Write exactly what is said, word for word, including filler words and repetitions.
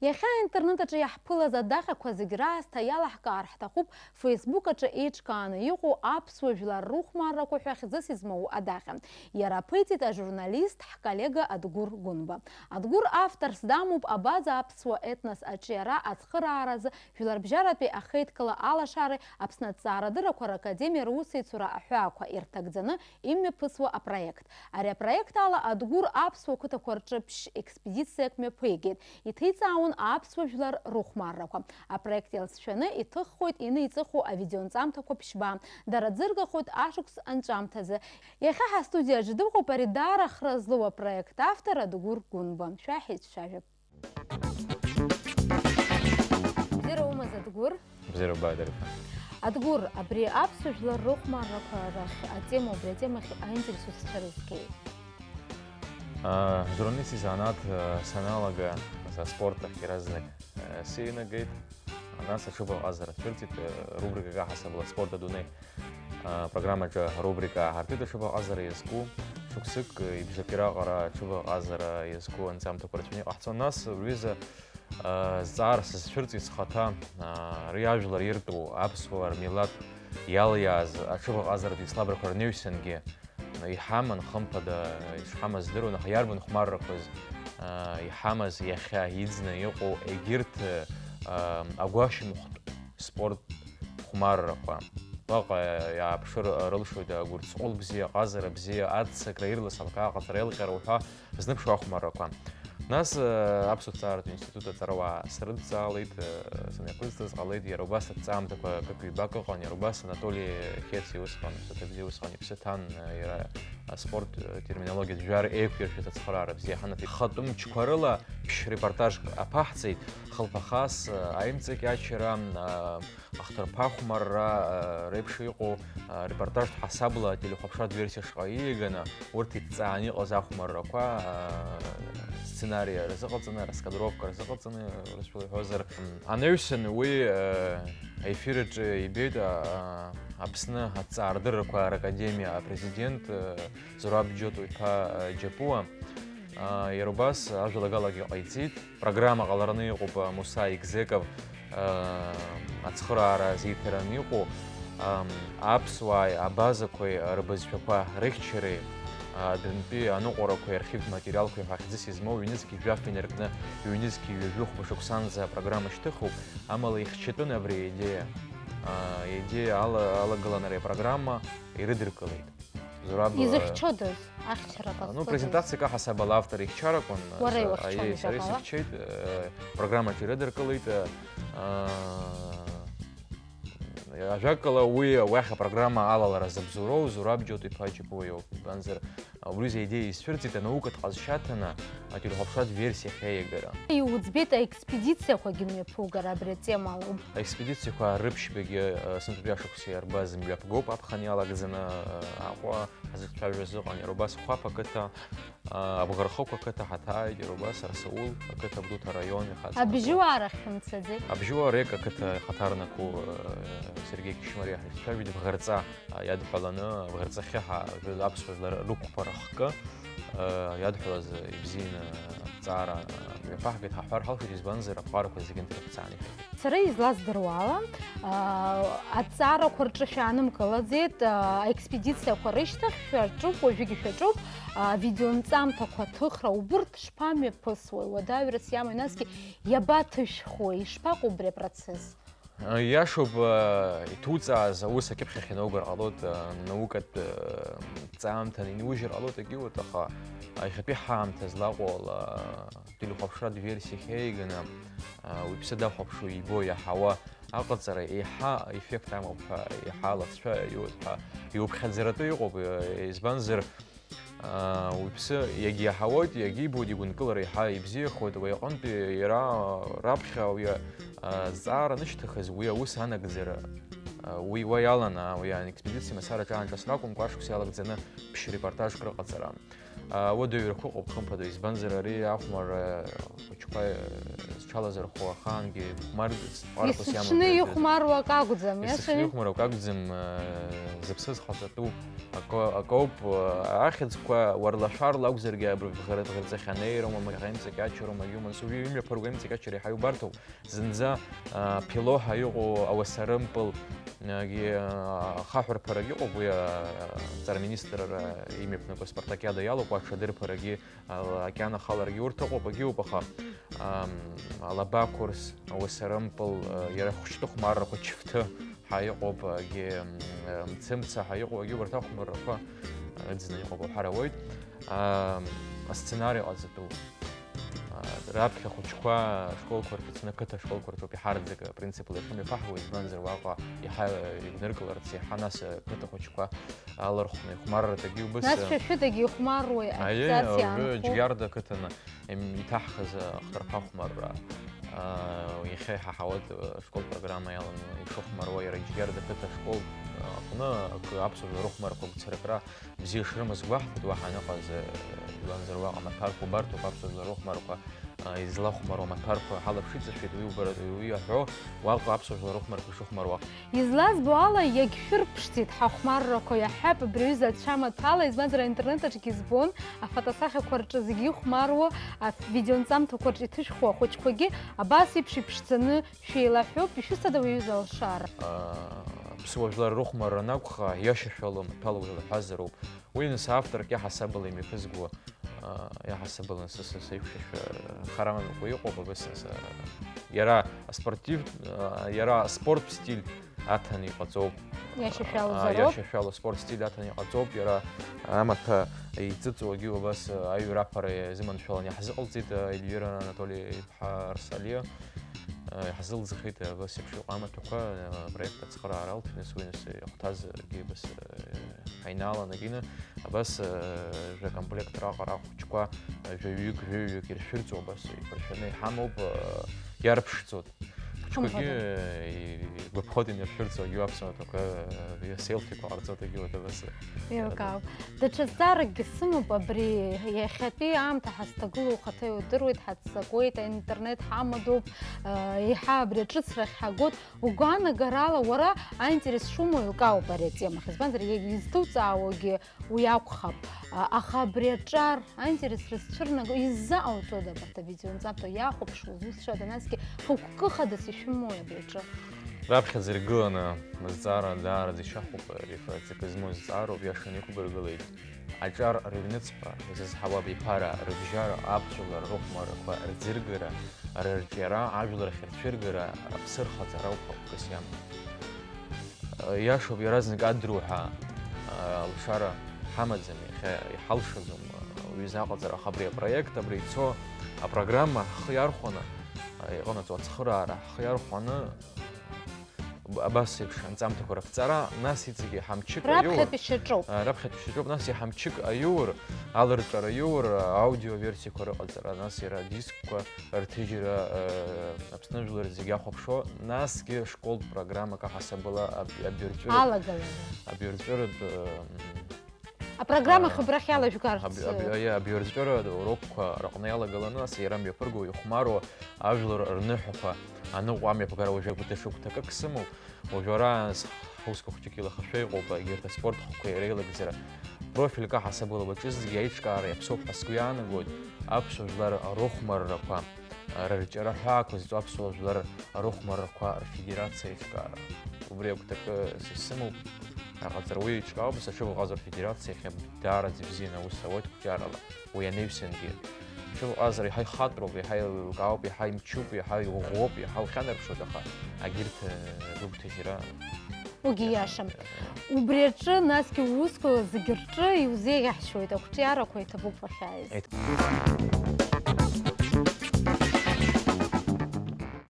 Иахьа аинтернет аҿы иаҳԥылаз адаҟьақәа зегь раасҭа иалаҳкаар ҳҭахуп Facebook аҿы еиҿкааны иҟоу аԥсуа жәлар рыхәмаррақәа ҳәа хьӡыс измоу адаҟьа. Иара аԥиҵеит ажурналист ҳколлега Адгәыр Гәынба. Адгәыр авторс дамоуп абаза аԥсуа етнос аҿиара ацхырааразы жәларбжьаратәи ахеидкыла алашареи Аԥсны аҭҵаарадыррақәа ракадемиа русеицура аҳәаақәа ирҭагӡаны имҩаԥысуа апроект. Ари апроект ала Адгәыр аԥсуа қыҭақәа рҿы ԥшь-експедициак мҩаԥигеит, иҭиҵаауан аԥсуа жәлар рыхәмаррақәа. Апроект иалҵшәаны иҭыххоит иниҵыху авидеонҵамҭақәа ԥшьба, дара ӡыргахоит ашықәс анҵәамҭазы. Иахьа ҳастудиаҿы дыҟоуп ари даара хра злоу апроект автор Адгәыр Гәынба. Шәаҳәеицәажәап. Бзиара умаз, Адгәыр? Бзиара ббааит, Арифа. Адгәыр, абри аԥсуа жәлар рыхәмаррақәа рахь атема, убри атемахь аинтерес узцәырызгеи? А, журналист изанааҭ, а, саналага, аспорт ахь иаразнак, а, сиҩнагеит. Нас аҽыбӷаҟазара цәырҵит, а, рубрикак аҳасабала аспорт адунеи. А, программаҿы арубрика ааҳартит аҽыбӷаҟазара иазку. Шықәсык, а, ибжаки раҟара аҽыбӷаҟазара иазку анҵамҭақәа рацәаны иҟаҳҵон. Нас, рҩыза, а, зҵаара сызцәырҵит схаҭа, а, ари ажәлар иртәу, аԥсуаа рмилаҭ иалиааз аҽыбӷаҟазаратә еицлабрақәа рнаҩсангьы иҳаман, хымԥада, ишҳамаз здыруан, аха иарбан хәмаррақәаз, а, иҳамаз иахьа иӡны иҟоу егьырҭ, а, агәашьамхтә спорт хәмаррақәа. Уаҟа иааԥшыр рылшоит агәырҵҟәыл бзиа, аҟазара бзиа, аццакра, ирлас алкаа аҟаҵара, еилҟьара уҳәа зныԥшуа ахәмаррақәа. Нас, э, Аԥсуа ҭҵааратә институт аҵарауаа срыдҵаалеит, э, санеиқәызҵаз ҟалеит, иара убас аҭҵаамҭақәа акык-ҩбак ыҟан, иара убас Анатоли Хециа усҟан, Саҭабзиа усҟан иԥсы ҭан, э, иара аспорт, э, терминологиатә жәар еиқәиршәаз ацхыраара бзиа ҳанаҭеит. Хатәы мчқәа рыла ԥшь-репортажк аԥаҳҵеит, хылԥахас, э, аимҵакьачара, э, ахҭырԥа ахәмарра, а, реиԥш иҟоу, а, репортажтә ҳасабла ателехәаԥшратә версиа шҟа ииаганы, урҭ иҭҵааны иҟаз ахәмаррақәа, а, сценариа рзыҟаҵаны, раскадровка рзыҟаҵаны, урысшәала иҳәозар, м, анаҩсан уи, а, аефир аҿы ибеит, а, а, Аԥсны аҭҵаарадыррақәа ракадемиа апрезидент, а, Зураб Џьоту иԥа, а, Џьапуа. А, иара убас ажәалагалагьы ҟаиҵеит. Программа ҟалараны иҟоуп, а, Муса Игзеков, а, ацхыраара азиҭараны иҟоу, ам, аԥсуааи абазақәеи рбызшәақәа рыхьчареи, а, адәынтәи аныҟәарақәеи архивтә материалқәеи ҳәа хьӡыс измоу ҩнызқь жәаф инаркны, ҩнызқь ҩажәи хәба шықәсанӡа апрограмма шьҭыхуп, амала ихьчатәын абри аидеиа. А, аидеиа ала-, алагылан ари апрограмма ирыдыркылеит. Зураб, э, изыхьчодаз ахьчара ҟазҵодаз? Ну, презентациак аҳасабала автор ихьчаракәын. Уара, э, иухьчон, аиеи, сара ижәакала? Исыхьчеит, э, программаҿы ирыдыркылеит, э, э, ажәакала, уи уахь апрограмма алалара забзоуроу Зураб Џьоту-иԥа Џьапуа иоуп. Избанзар, убри изы аидеиа исцәырҵит анаукатә ҟазшьа аҭаны ателехәаԥшратә версиа ахьаиагара. Иуӡбеит аекспедициақәагьы мҩаԥугара абри атемала. Аекспедициақәа рыԥшьбагьы, э, сынтәатәи ашықәс иарбаз мҩаԥгоуп, аԥхын иалагӡаны, э, Аҟәа ҳазыхцәажәоз ыҟан, иара убас Хәаԥ ақыҭа, а, Абӷархықә ақыҭа ҳаҭааит, иара убас Арсаул ақыҭа, Гәдоуҭа араион ихаҵа. Абжьыуаа рахь шәымцаӡеи? Абжьыуаа Рек ақыҭа ихаҭарнаку, э, Сергеи Кьышьмариа ҳрыхцәажәеит, Бӷарҵа, а, иадҳәаланы, Бӷарҵахьы ҳа-, аԥсуа жәлар рықәԥара хкы, э, иадҳәалаз ибзианы аҭҵаара мҩаԥаҳгеит, ҳаҳәар ҳалшоит, избанзар, аԥҟарақәа зегьы нҭырҳәцааны иҳәеит. Сара излаздыруа ала, аа, аҭҵаарақәа рҿы шәаанымгылаӡеит, аа, аекспедициақәа рышьҭахь шәаҿуп, уажәыгьы шәаҿуп, аа, авидеонҵамҭақәа аҭыхра, убырҭ шԥамҩаԥысуеи, уадаҩрас иамои, насгьы иабаҭышәхуеи, ишԥаҟоу убри апроцесс? Иашоуп, иҭуҵааз аус акьыԥхь ахь инаугар ҟалоит, наукатә ҵаамҭаны инаужьыр ҟалоит егьиурҭ, аха иахьатәи ҳаамҭа злаҟоу ала, телехәаԥшратә версиа ахьеиганы, а, уаҩԥсы дахәаԥшуа ибо иаҳауа аҟаҵара еиҳа еффект амоуп ҳәа, еиҳа алацәа иоуеит ҳәа, иуԥхьаӡаратәы иҟоуп, е-, избанзар, а, уаҩԥсы иагьиаҳауоит, иагьибоит, игәынкылара еиҳа ибзиахоит, уи аҟынтәи иара раԥхьа уи, а, зҵаара анышьҭыхыз, уи аус анагӡара, а, Уи уа иалан, аа, уи аекспедициа мацара аҿы аанҿасра акәымкәа, ашықәс иалагӡаны ԥшь-репортажк рыҟаҵара. Уадаҩрақәа ыҟоуп, хымԥада, избанзар, ари ахәмарра ахәыҷқәа зҽалазырхәо ахаангьы ихәмарц ҟәарақәас иамоуп. Есыҽны ихәмаруа акы акәӡам, иашами? Есыҽны ихәмаруа акы акәӡам, зыԥсы зхаҵатәу акы, акоуп, ахьӡқәа уарлашәарла акәзаргьы, абри бӷры-, бӷрыҵахь анеироума, маҟа имҵакьачароума, иуман су имҩаԥырго имҵакьачара иаҳа иубарҭоуп. Зынӡа, а, Ԥилоҳа иҟоу ауасарымпыл, а, гьы, а, ахаҳәрԥарагьы ыҟоуп, уи, а, аҵара министрра имҩаԥнаго аспартакиада иалоуп, аҽадырԥарагьы, а, океан ахаларагьы урҭ ыҟоуп, агьыуп, аха, ам, алаба қәырс, ауасарымпыл, а, иара хәшьтәы хәмаррақәа, чыфҭы ҳәа иҟоуп, агьы, м, мцымца ҳәа иҟоу, агьы урҭ ахәмаррақәа, а, ыӡны иҟоуп, уҳәар ауеит. А, асценари ҟаҵатәуп. А, раԥхьа ахәыҷқәа ашколқәа рҿы ицаны, ақыҭа ашколқәа рҿоуп иҳарӡага принципла иахьымҩаԥаҳгауа, избанзар, уаҟа иаҳа игәныркыларц, иаҳа нас ақыҭа ахәыҷқәа алархәны ихәмарратәгьы убыс. Нас шәа шәыдагьы ихәмаруеи? Аиеи, аҭӡац уажәы иаанхо? Џьгьарда ақыҭаны, ем, иҭаҳхыз ахҭарԥа ахәмарра, а, иахьа иҳаҳауеит, а, ашколтә программа иаланы ишыхәмаруа, иара Џьгьарда ақыҭа ашкол аҟны акы аԥсуа жәлар рыхәмаррақәа гәцаракра бзиа шрымаз гәаҳҭеит, уаҳа аныҟаз, э, жәланзар уаҟа амаҭәарқәа убарҭоуп, аԥсуа жәлар рыхәмарқәа, э, излахәмаруа амаҭәарқәа ҳалаԥшит, ҵашәеит, уи убар-, уи аҳәо, уаҟа аԥсуа жәлар рыхәмарқәа ишыхәмаруа. Излазбо ала, иагьшәырԥшӡеит ҳахәмаррақәа, иаҳҳәап, абри аҩыза ацәамаҭәала, избанзар, аинтернет аҿгьы избон, афотосахьақәа рҿы зегьы ихәмаруа, авидеонҵамҭақәа рҿы иҭышәхуа ахәыҷқәагьы абас еиԥш иԥшӡаны шәеилаҳәоуп, ишәысҭада уи аҩыза алшара? Аԥсуа жәлар рыхәмарра анакәха, иашьашәала маҭәала уеилаҳәазароуп. Уи, нас, авторк иаҳасабала имҩаԥызгуа, а, иаҳасабала, нас, са сеиқәшәашәа, харамамкәа иҟоуп, абас, нас, а, иара аспортив-, а, иара аспорттә стиль аҭаны иҟаҵоуп. Иашьашәалазароуп. А, иашьашәала аспорттә стиль аҭаны иҟаҵоуп, иара амаҭәа иҵыҵуагьы убас, а, аҩра аԥара изыманшәалан иаҳзыҟалҵеит, а, Ельвира Анатоли Ҳарсалиа, э, иаҳзылӡахит, э, абас еиԥш иҟоу амаҭәақәа, э, апроект ацхыраара алҭоит, нас уи нас иахәҭаз, э, егьи абас, э, ҳаинааланагены, абас, э, жәа-комплект раҟара ахәыҷқәа, э, жәаҩык, жәаҩык иршәырҵо абас иԥыршәаны иҳамоуп, э, иарԥшӡоит. Ахәыҷқәагьы, хымԥада, э, игәаԥхоит инаршәырҵо, егьи аԥсуа маҭәақәа, э, селфиқәа ҟарҵоит, егьи урҭ абас, э, еилкаауп. Даҽа зҵааракгьы сымоуп, абри иахьатәи аамҭа ҳазҭагылоу ухаҭа иудыруеит, ҳаццакуеит, аинтернет ҳамадоуп, еиҳа абри аҿыцрахь ҳагоит. Угәаанагарала уара аинтерес шумоу еилкаауп ари атемахь, избанзар, изҭуҵаауагьы уи акәхап. Аха абри аҿар аинтерес рызцәырнаго иззаҟауҵода абарҭ авидеонҵамҭа иахәаԥшуаз, ус шәада, насгьы хықәкы хадас ишәымоуи абри аҿы? Раԥхьаӡа иргыланы зҵаара даараӡа ишьахәуп, ари фа-, ҵакы змоу зҵаароуп, иашаны иқәбыргылеит. Аҿар рыҩныҵҟа изызҳауа абиԥара, рыбжьара, аԥсуа жәлар рыхәмаррақәа рӡыргара, рырҿиара, ажәлар ахьырцәыргара, аԥсы рхаҵара ауп хықәкыс иамоу. Иашоуп, иаразнак адруҳәа, а, алшара ҳамаӡам, иахьа иҳалшаӡом, а, уҩыза аҟаҵара, аха абри апроект, абри ицо апрограмма ҳхы иархәаны, а, иҟанаҵо ацхыраара ҳхы иархәаны, Абас еиԥш анҵамҭақәа рыԥҵара, нас иҵегьы ҳамчык аиур, раԥхьатәи шьаҿоуп. А, раԥхьатәи шьаҿоуп, нас иҳамчык аиур, алырҵәара аиур, аудиоверсиақәа рыҟаҵара, нас иара адискқәа рҭыжьра, э, Аԥсны жәлар зегьы ахәаԥшуа, насгьы школтә программак аҳасабала аб-, абирҵәыратә, алагалара, абирҵәыратә, э, Апрограмма, а, хыбрахь иалажәгарц. Аб-, аб-, аиа, абирҵәыра урокқәа рыҟны иалагаланы, нас иара мҩаԥырго, ихәмаруа ажәлар рныҳәақәа аныҟәо амҩаԥгара уажәы даҽа гәҭакык сымоуп. Уажәы ара ҳусқәа хәҷык илахашәа иҟоуп, егьырҭ аспорт хкқәа иреилагӡара. Профильк аҳасабала уаҿызҭгьы аиҿкаара иаԥсоуп ҳәа сгәы иаанагоит, аԥсуа жәлар рыхәмаррақәа, рырҿиара ҳәаақәа зҵо аԥсуа жәлар рыхәмаррақәа рфедерациа аиҿкаара. Убри агәҭакы са исымоуп, аҟаҵара уи еиҿкаауп, саҽыбӷазар федерациа иахьа даараӡа ибзианы аус ауеит қәҿиарала, уи анаҩсангьы. Ҽыбӷазар иаҳа ихатәроуп, иаҳа еилкаауп, иаҳа имчуп, иаҳа иӷәӷәоуп, иаҳа ухьанарԥшуеит, аха агьырҭ, э, рыгәҭажьра Уигьы иашам. Убри аҿы, насгьы уусқәа зегьы рҿы иузеиӷьаҳшьоит, ақәҿиарақәа иҭабуп уахьааиз. Еит.